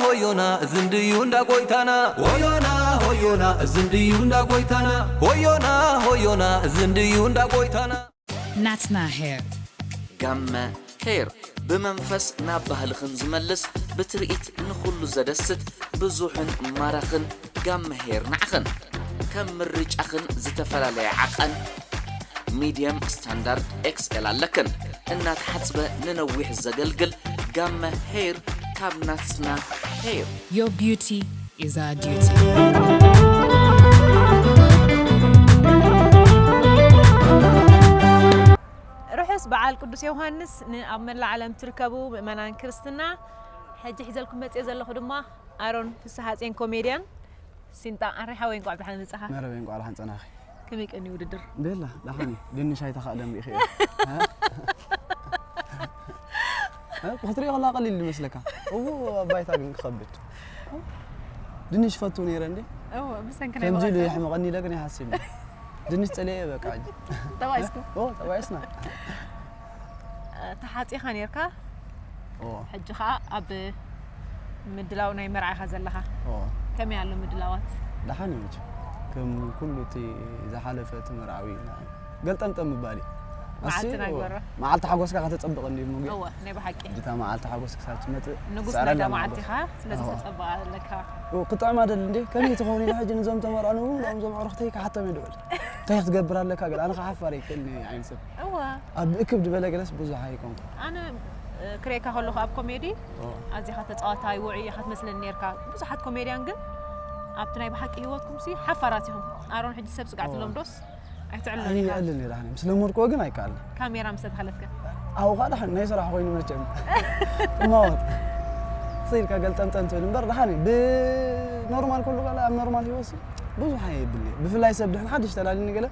ሆዮና ዝንድዩ እንዳ ጎይታና። ሆዮና ሆዮና ዝንድዩ እንዳ ጎይታና። ሆዮና ሆዮና ዝንድዩ እንዳ ጎይታና። ናትና ሄር። ጋመ ሄር፣ ብመንፈስ ናብ ባህልኽን ዝመልስ፣ ብትርኢት ንኹሉ ዘደስት፣ ብዙሕን ማራኽን። ጋመ ሄር ንዓኽን። ከም ምርጫኽን ዝተፈላለየ ዓቐን፣ ሚድየም፣ ስታንዳርድ፣ ኤክስኤል ኣለክን። እናተሓጽበ ንነዊሕ ዘገልግል ጋመ ሄር ካብ ናትና ሄር። Your beauty is our duty. ርሑስ በዓል ቅዱስ ዮሃንስ ንኣብ መላእ ዓለም ትርከቡ ምእመናን ክርስትና። ሕጂ ሒዘልኩም መጽየ ዘለኹ ድማ ኣሮን ፍስሓጽዮን ኮሜድያን። ሲንጣ ኣረ ሓወይ፣ እንቋዕ ብደሓን መጻኻ። መረበይ፣ እንቋዕ ደሓን ጸናኺ። ከመይ ቀኒ ውድድር? ቤላ፣ ደሓን እዩ። ድንሽ ኣይተኻእለን ርኢኺ እየ። እ? እ? ክትሪኦ ከለኻ ቀሊል ይመስለካ። እዎ፣ ኣብ ባይታ ግን ክኸብድ። ድንሽ ፈቱ ነይረ እንዴ? እዎ፣ ብሰንኪ ናይ ከምዚ ኢሉ በቐል። የሕምቐኒ ኢለ ግን ኣይሓሲብን። ድንሽ ጸሊኤ በቃ ሕጂ። ተባኢስኩም? እዎ፣ ተባኢስና። ተሓጺኻ ነይርካ? እዎ። ሕጂ ኸኣ ኣብ ምድላው ናይ መርዓ ኢኻ ዘለኻ። እዎ። ከመይ ኣሎ ምድላዋት? ደሓን እዩ መቸም። ከም ኩሉ እቲ ዝሓለፈ እቲ መርዓዊ ኢና ገልጠምጠም ምባል እዩ። መዓልቲ ኣሲ፣ ናይ እዎ፣ ጎሮ። መዓልቲ ሓጎስካ ከተጸብቕ እንድዩ ሙጌ። እዎ፣ ናይ ብሓቂ። ሕጂ እታ መዓልቲ ሓጎስ ክሳብ ትመጽእ ንጉስ ትስዕረላ ናይዛ መዓልቲ መዓልቲ። ኢኻ፣ ስለዚ እዎ። ተጸብቕ ኣለካ። እዎ፣ ክጥዕም ኣደል እንዴ? ከመይ ትኸውን ኢለ ሕጂ ንዞም ተመርዓኑ፣ ንዞም ኣዕሩኽተይ ክሓቶም እየ ድብል። እንታይ ክትገብር ኣለካ ገለ? ኣነ ከዓ ሓፋር ኣይክእልን እየ ዓይነት ሰብ። እዋ። ኣብ እክብ ዝበለ ገለስ ብዙሕ ኣይኮንኩ። ኣነ፣ እ፣ ክርእየካ ከለኹ ኣብ ኮሜዲ እዎ። ኣዚኻ ተጻዋታይ ውዑይ ኢኻ ትመስለኒ ነርካ። ብዙሓት ኮሜድያን ግን ኣብቲ ናይ ብሓቂ ህይወትኩም ሲ ሓፋራት ኢኹም። ኣሮን ሕጂ ሰብ ስጋዕ እዎ። ትሎም ዶስ ኣይትዕልሎን ኣይ፣ ኢኻ። ይዕልል እየ ዳሕኒ። ምስ ለመድክዎ ግን ኣይከኣልን። ካሜራ ምስ ተተኸለትከ? ኣብኡ ከዓ ዳሕኒ ናይ ስራሕ ኮይኑ መቸም። እማወት። ስኢልካ ገልጠምጠም ትብል እምበር ዳሕኒ ብኖርማል ከሎ ገለ ኣብ ኖርማል ህይወት ሲ ብዙሕ ኣየብልኒ። ብፍላይ ሰብ ድሕን ሓድሽ ተላልኒ ገለ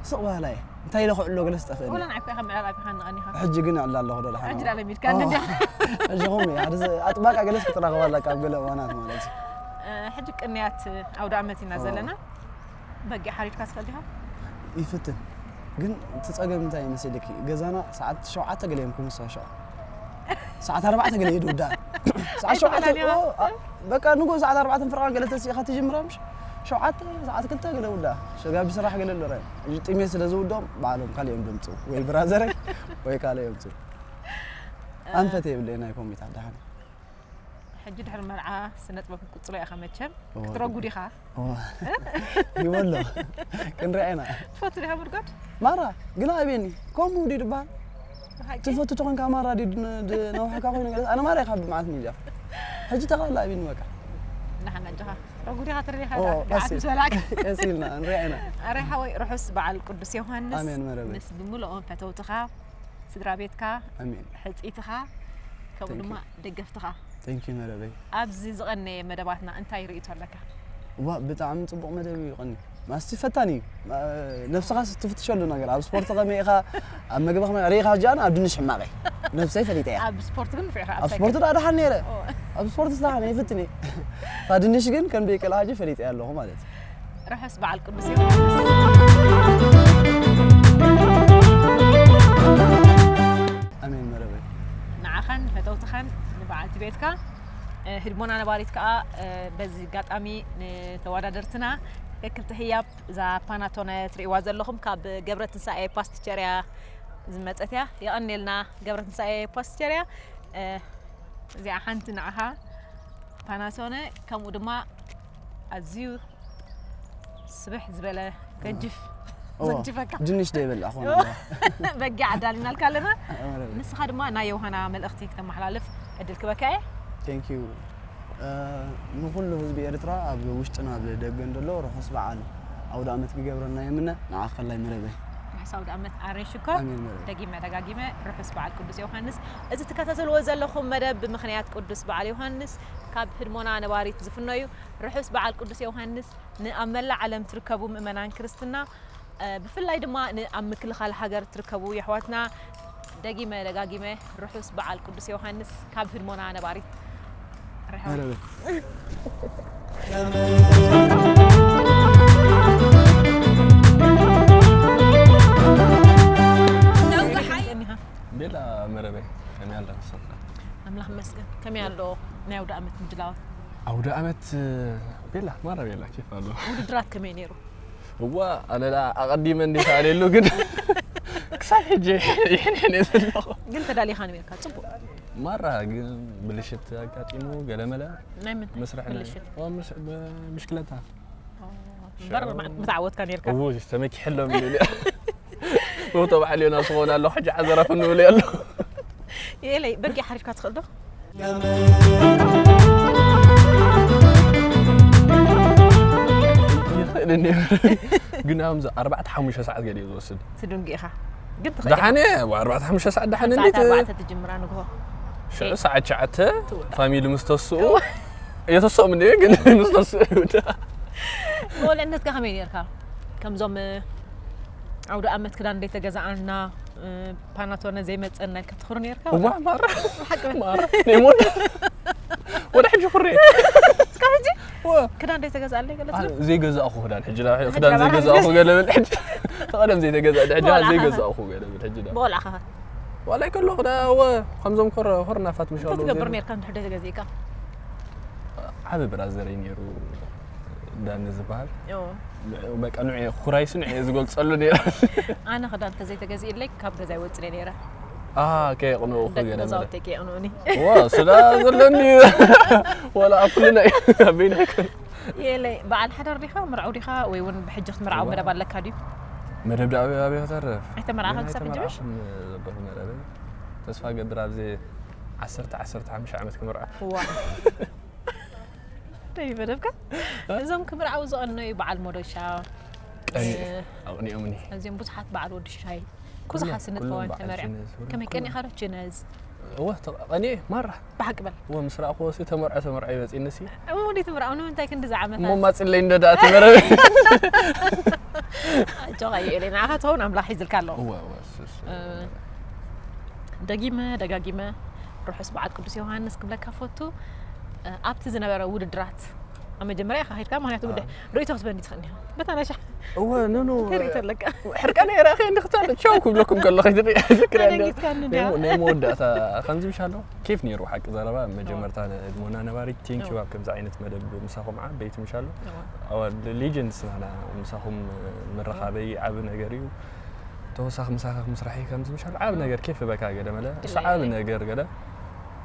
ስቕ በሃላይ እየ። እንታይ ኢለ ክዕሎ ገለ ዝጠፍአኒ። ወላ ንዓይ እኮ ኢኻ ምዕላል ኣቢኻ ንቐኒኻ። ሕጂ ግን ይዕላ ኣለኹ ዶ ደሓን ሕጂ እኮ። ዳለ ሚድካ ኦ። እንድያ። ሕጂ ኹም እያ። ሓደ ዘ-፣ ኣጥባቃ ገለስ ክትራኸባ ኣለካ ኣብ ገለ እዋናት ማለት እዩ። እ፣ ሕጂ ቅንያት ኣውደ ኣመት ኢና ኦ። ዘለና። በጊዕ ሓሪድካ ትፈልጥ ዲኻ? ይፍትን። ግን እቲ ጸገም እንታይ መሲልኪ? ገዛና ሰዓት ሸውዓተ ገለ እዮም ክምስሑ። ሰዓት ኣርባዕተ ገለ እዩ ዝውዳእ። ሰዓት ሸውዓተ፣ ኣይትብላኒ ኦ፣ ኢኻ? ኣ-፣ በቃ ንጎ ሰዓት ኣርባዕተ ፍርቓን ገለ ተሲእኻ ትጅምራ ምሽ? ሸውዓተ ሰዓት ክልተ ገለ ውዳእ። ሸጋቢ ስራሕ ገለ ኣሎ ራይ። እዚ ጥሜት ስለ ዝውዶም ባዕሎም ካልኦም ድምፁ። ወይ ብራዘረይ፣ ወይ ካልኦም ድምፁ። ኣንፈት የብለይ ናይ ኮሚታ ደሓን። ሕጂ ድሕሪ መርዓ ስነ ጥበብ ክትቅጽሎ ኢኻ መቸም። እዎ። ክትረጉድ ኢኻ። እዎ። ይበሎ። ክንሪኣ ኢና። ትፈቱ ዲኻ ምርጓድ? ማራ፣ ግና ኣቤኒ፣ ከምኡ ድዩ ድበሃል? ብሓቂ? ትፈቱ ተኾንካ ማራ ድዩ ድ-፣ ድ-፣ ነውሓካ ኮይኑ ገለ? ኣነ ማራ ኢኻ ብመዓልቲ ሚድያ። ሕጂ ተኻላ ኣቤኒ በቃ። ንሓና ኣጆኻ። ረጉድ ኢኻ ትርኢ ኢኻ እዎ፣ ዳ-፣ ቀስ ዳዓት ኢል-፣ ምስ በላዕካ። ቀስ ኢልና፣ ንሪኣ ኢና። ኣረ ሓወይ፣ ርሑስ በዓል ቅዱስ ዮሃንስ ኣሜን መረበይ። ምስ ብምልኦም ፈተውትኻ፣ ስድራ ቤትካ፣ ኣሜን። ሕጽይትኻ፣ ከምኡ Thank you። ድማ ደገፍትኻ። Thank you መረበይ። ኣብዚ ዝቐነየ መደባትና እንታይ ርእይቶ ኣለካ? ዋ፣ ብጣዕሚ ጽቡቕ መደብ እዩ፣ ቀኒ። ማስቲ ፈታኒ እዩ። ማ-፣ ነብስኻ ትፍትሸሉ ነገር፣ ኣብ ስፖርት ከመይ ኢኻ፣ ኣብ መግቢ ከመይ፣ ርኢኻ፣ ሕጂ ኣነ ኣብ ድንሽ ሕማቕ እየ። ነብሰይ ፈሊጠ እያ። ኣብ ስፖርት ግን ንፉዕ ኢኻ፣ ኣብ ኣብ ስፖርት ሳይክል። ደኣ ደሓን ነይረ። ኦ። ኣብ ስፖርት ደሓን እየ፣ ይፍትን እየ። እታ ድንሽ ግን ከም ደይቀላ ሕጂ ፈሊጠ እያ ኣለኹ ማለት እዩ። ርሑስ በዓል ቅዱስ ዮሃንስ። ኣሜን መረበይ። ንዓኻን ንፈተውትኻን ንበዓልቲ ቤትካ፣ እ፣ ህድሞና ነባሪት ከኣ፣ እ፣ በዚ ኣጋጣሚ ንተወዳደርትና ከክልተ ህያብ እዛ ፓናቶነ ትርእይዋ ዘለኹም ካብ ገብረ ትንሳኤ ፓስቲቸርያ ዝመጸት እያ። የቐኔልና ገብረ ትንሳኤ ፓስቲቸርያ። እ፣ እዚኣ ሓንቲ ንዓኻ ፓናቶነ፣ ከምኡ ድማ ኣዝዩ ስብሕ ዝበለ ገጅፍ እዎ። ዘግጅፈካ። ድንሽ ዶ ይበልዕ ክኾን እዎ። ኣለዎ? በጊዕ ኣዳሊናልካ ኣለና። ኣመረለ። ንስኻ ድማ ናይ ዮሃና መልእኽቲ ክተመሓላልፍ ዕድል ክበካ እየ። Thank you። እ፣ ንኹሉ ህዝቢ ኤርትራ ኣብ ውሽጥን ኣብ ደገን ዘሎ ርሑስ በዓል ኣውደ ኣመት ክገብረልና የምነ። ንዓኻ ከላይ መረበይ። ርሑስ ኣውደ ኣመት ኣሬ ሽኮር። ኣሜን መረበይ። ደጊመ ደጋጊመ ርሑስ በዓል ቅዱስ ዮሃንስ። እዚ ትከታተልዎ ዘለኹም መደብ ብምኽንያት ቅዱስ በዓል ዮሃንስ ካብ ህድሞና ነባሪት ዝፍኖ እዩ። ርሑስ በዓል ቅዱስ ዮሃንስ ንኣብ መላእ ዓለም ትርከቡ ምእመናን ክርስትና፣ እ፣ ብፍላይ ድማ ንኣብ ምክልኻል ሃገር ትርከቡ የሕዋትና ደጊመ ደጋጊመ ርሑስ በዓል ቅዱስ ዮሃንስ ካብ ህድሞና ነባሪት። ርሑስ። መረበ። ነውግሓይ። ቤላ መረበ፣ ከመይ ኣለኻ? ኣምላኽ ይመስገን። ከመይ ኣሎ ናይ ኣውደ ኣመት ምድላዋት? ኣውደ ኣመት ቤላ ማራ ቤላ ኬፍ ኣሎ። ውድድራት ከመይ ነይሩ? እዋ ኣነላ ኣቐዲመ እንዴት ኣሌሉ ግን ክሳብ ሕጂ ይሕንሕን እየ ዘለኹ። ግን ተዳሊኻ ነይርካ ጽቡቕ። ማራ ግን ብልሽት ኣጋጢሙ ገለመለ ናይ ምንታይ መስርሕ ናይ- ብልሽት? ኦ፣ ምስ- ብ- ብሽክለታ እምበር ምትዓወትካ ነርካ እዎ ተመኪሐሎም ኢሉ ሞቶ ባዕል ዮናስ ክኾን ኣሎ ሕጂ ዓዘራፍ ንብሉ ኣሎ የለይ በጊ ሓሪድካ ትኽእል ዶ ይኽእል እንዲ ግን ኣብዚ ኣርባዕተ ሓሙሽተ ሰዓት ገለ እዩ ዝወስድ ትድንጊኻ ግን ትኽእል ደሓነ ኣርባዕተ ሓሙሽተ ሰዓት ደሓነ እንዴት ኣርባዕተ ትጅምራ ንግሆ ሽዑ ሰዓት ሸዓተ ፋሚሊ ምስ ተስኡ እየተስኦም እንደ ግን ምስ ተስኡ ይውዳ መወልዕነትካ ከመይ ነርካ ከምዞም ኣውደ ኣመት ክዳን ዘይተገዛኣና ፓናቶነ ዘይመፀና ኢልካ ትኽሩ ነርካ እዋ ማራ ሓቂ ማራ ናይ ሞት ወደ ሕጂ ኩሬ እስካ ሕጂ ክዳን ዘይተገዛኣለይ ገለ ትብል ዘይገዛእኹ ክዳን ሕጂ ክዳን ዘይገዛእኹ ገለ ብል ሕጂ ተቐደም ዘይተገዛእ ሕጂ ዘይገዛእኹ ገለ ብል ሕጂ ብቆልዓኻ ዋላ ከለኹ ዳ እወ ከምዞም ኮረ ኮርናፋት ምሽ እንታይ ኣለዉ ትገብር ኔርካ እንድሕር ዘይተገዚእካ? ዓቢ ብራዘረይ ነይሩ ዳኒ ዝበሃል። እዎ። በቃ ንዑ ኩራይሱ ንዑ ዝገልጸሉ ነይረ። ኣነ ክዳን ተዘይተገዚእለይ ካብ ገዛ ይወጽእ ነይረ። ኣሃ ከየቕንኡ ደቂ ገለ ገዛውተይ ከየቕንኡኒ። እዎ ስለ ዘለኒ ወላ ኣብ ኩልና በይና ይኮን። የለይ በዓል ሓዳር ዲኻ መርዓው ዲኻ ወይ እውን ብሕጂ ክትምርዓው መደብ ኣለካ ድዩ? መደብ ዳ ኣበይ ኣበይ ከተርፍ? ኣይተመርዓኻን ክሳብ ሕጂ ምሽ? ዘለኹ መደበይ ተስፋ ገብር ኣብዚ ዓሰርተ ዓሰርተ ሓሙሽተ ዓመት ክምርዖ። ዋ ደይ መደብካ እዞም ክምርዓው ዝቐነዩ በዓል ሞዶሻ ቀኒ ኣቕኒኦምኒ። እዚኦም ብዙሓት በዓል ወዲ ሽሻይ ብዙሓት ስነ ጥበባውያን ተመርዕዮም። ከመይ ቀኒኻ ዶ ችነዝ? እወ ተቐኒኤ ማራ። ብሓቂ በል። እወ ምስ ረኣኽዎ ሲ ተመርዖ ተመርዖ ይበጺኒ ሲ። እሞ ወዲ ትምርዖ ንምንታይ ክንዲ ዝዓመታት? እሞ ማጽለይ እንደዳኣ ትመረበ። ኣጆኻ ይእለ ንዓኻ ትኸውን ኣምላኽ ሒዝልካ ኣሎ። እወ እወ። ደጊመ ደጋጊመ ርሑስ በዓል ቅዱስ ዮሃንስ ክብለካ ፈቱ። ኣብቲ ዝነበረ ውድድራት ኣብ መጀመርያ ኢኻ ከይድካ ምክንያቱ ብድሕ ርእይቶ ክትበኒ ትኽእል ኢኻ በታ ናይ ሻሕ እወ ኖ ኖ እንታይ ርእይቶ ኣለካ ሕርቃነ የራኸ እንዲ ክትሳለ ቻው ክብለኩም ከሎ ከይትርኢ ዝክረ እንዲ ኣደንጊጽካኒ እንዲያ ናይ መወዳእታ ከምዚ ምሽ ኣሎ ኬፍ ነይሩ ሓቂ ዘረባ መጀመርታ እድሞና ነባሪት ቴንኪዩ ኣብ ከምዚ ዓይነት መደብ ምሳኹም ዓበይቲ ምሽ ኣሎ ሌጀንድስ ናና ምሳኹም ምረኻበይ ዓቢ ነገር እዩ ተወሳኺ ምሳኻ ምስራሕ ከምዚ ምሽ ኣሎ ዓቢ ነገር ኬፍ በካ ገለ መለ እሱ ዓቢ ነገር ገለ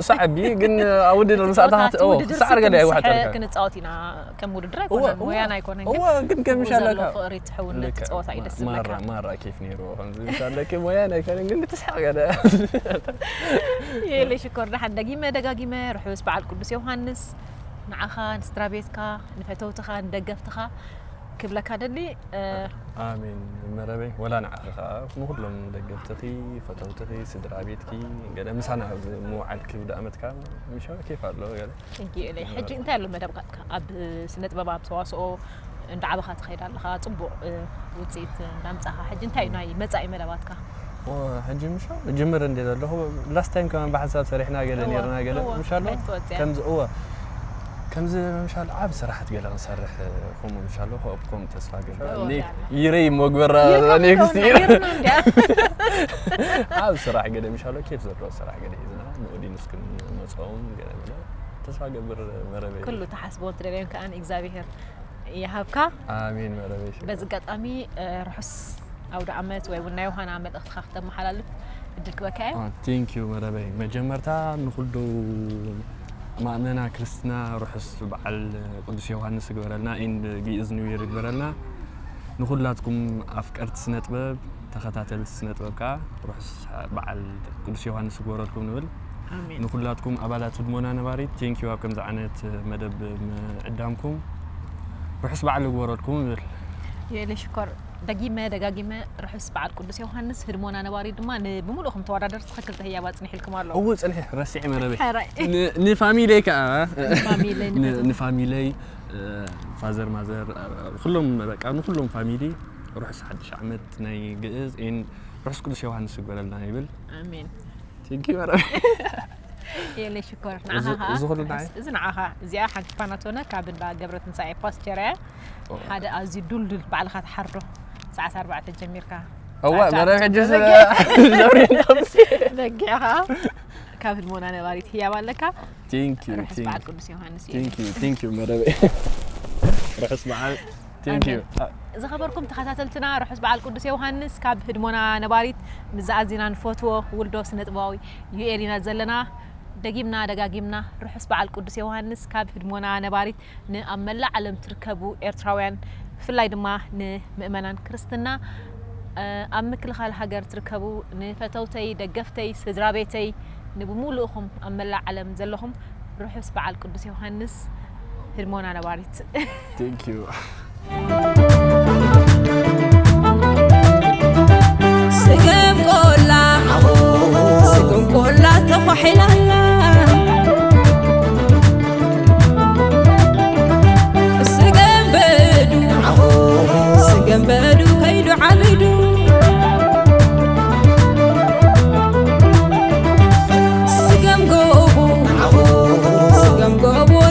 እሱ ዓቢ ግን ኣብ ውድድር ምስ ኣተኻ ትውድድር ሰዓር ገለ ኣይዋሕጠልካ ክንጻወት ኢና ከም ውድድር ኣይኮነን ሞያን ኣይኮነን ግን እወ ግን ከም ምሽ ኣለካ ፍቕሪ ትሕውነት ትጻወት እዩ ደስ ዝብለካ ማራ ኬፍ ነይሩ ከምዚ ምሽ ኣለኪ ሞያን ኣይኮነን ግን ብትስሓቕ ገለ የለ ሽኮር ደሓን ደጊመ ደጋጊመ ርሑስ በዓል ቅዱስ ዮሃንስ ንዓኻ ንስድራ ቤትካ ንፈተውትኻ ንደገፍትኻ ክብለካ ደሊ ኣሜን መረበይ ወላ ንዓኺ ከዓ ንኩሎም ደገፍትኺ ፈተውትኺ ስድራ ቤትኪ ገለ ምሳና ምውዓል ክብዳ ኣመትካ ምሻ ኬፍ ኣሎ ገለ ሕጂ እንታይ ኣሎ መደብካ ኣብ ስነ ጥበብ ኣብ ተዋስኦ እንዳዓበኻ ትኸይድ ኣለኻ ጽቡቕ ውፅኢት እንዳምፃኻ ሕጂ እንታይ ናይ መፃኢ መደባትካ ሕጂ ምሻ ጅምር እንደ ዘለኹ ላስት ታይም ከማን ብሓንሳብ ሰሪሕና ገለ ነርና ገለ ምሻሎ ከምዚ እወ ከምዚ ምሻል ዓብ ስራሓት ገለ ክንሰርሕ ከምኡ ምሻሎ ከምኡ ተስፋ ገብር ይረይ መግበራ ኔክስት ዓብ ስራሕ ገለ ምሻሎ ኬፍ ዘለዎ ስራሕ ገለ ሒዝና ንኦዲንስ ክንመፅኦም ገለ ገለ ተስፋ ገብር መረበ ኩሉ ተሓስቦ ትደልዮም ከኣ እግዚኣብሔር ይሃብካ ኣሜን መረበ በዚ ኣጋጣሚ ርሑስ ኣውደ ኣመት ወይ እውን ናይ ዮሃና መልእኽትኻ ክተመሓላልፍ እድል ክበካ እየ ቴንክ ዩ መረበይ መጀመርታ ንኩሉ ማእመና ክርስትና ርሑስ በዓል ቅዱስ ዮሃንስ ይግበረልና ኢንድ ግእዝ ኒው ይር ይግበረልና ንኩላትኩም ኣፍቀርቲ ስነ ጥበብ ተኸታተልቲ ስነ ጥበብ ከዓ ርሑስ በዓል ቅዱስ ዮሃንስ ይግበረልኩም ንብል ንኩላትኩም ኣባላት ህድሞና ነባሪት ቴንክ ዩ ኣብ ከምዚ ዓይነት መደብ ምዕዳምኩም ርሑስ በዓል ይግበረልኩም ንብል የለ ሽኮር ደጊመ ደጋጊመ ርሑስ በዓል ቅዱስ ዮሃንስ ህድሞና ነባሪ ድማ ንብሙሉእኹም ተወዳደርቲ ክልተ ህያብ ኣጽኒሕልኩም ኣሎ። እው ጽንሒ ረሲዒ መረበይ። ሕራይ። ን- ንፋሚለይ ከኣ ንፋሚለይ ንፈትዎ። ንፋሚለይ እ፣ ፋዘር ማዘር እ፣ ኩሎም በቃ ንኩሎም ፋሚሊ ርሑስ ሓድሽ ዓመት ናይ ግእዝ ኤን ርሑስ ቅዱስ ዮሃንስ ይግበረልና ይብል። ኣሜን። ቴንኪ መረበይ። የለ ሽኮር ንዓኻ እዚ- ከዓ እዚ ኩሉ ንዓይ? እዚ ንዓኻ እዚኣ ሓንቲ ፓናቶነ ካብ እንዳ ገብረ ትንሳኤ ፓስቸር እያ ሓደ ኣዝዩ ዱልዱል ባዕልኻ ትሓርዶ ሰዓት ኣርባዕተ ጀሚርካ እዋ ሰዓት መረብ ሸዓተ ሕጂ ተዘጊ- ዘብሪ እንዳምሲ በጊዕ ከዓ ካብ ህድሞና ነባሪት ህያብ ኣለካ። Thank you. ርሑስ በዓል ቅዱስ ዮሃንስ እዩ። Thank you. Thank you መደበይ። ርሑስ በዓል። Thank you. ዝኸበርኩም ተኸታተልትና፣ ርሑስ በዓል ቅዱስ ዮሃንስ ካብ ህድሞና ነባሪት። ምስ ኣዚና ንፈትዎ ውልዶ ስነ ጥበባዊ ዩኤል ኢና ዘለና። ደጊምና ደጋጊምና ርሑስ በዓል ቅዱስ ዮሃንስ ካብ ህድሞና ነባሪት። ንኣብ መላእ ዓለም ትርከቡ ኤርትራውያን፣ ብፍላይ ድማ ንምእመናን ክርስትና፣ ኣብ ምክልኻል ሃገር ትርከቡ ንፈተውተይ፣ ደገፍተይ፣ ስድራ ቤተይ፣ ንብሙሉእኹም ኣብ መላእ ዓለም ዘለኹም ርሑስ በዓል ቅዱስ ዮሃንስ። ህድሞና ነባሪት። Thank you. ስገም ቆላ፣ ስገም ቆላ ተኳሒላ፣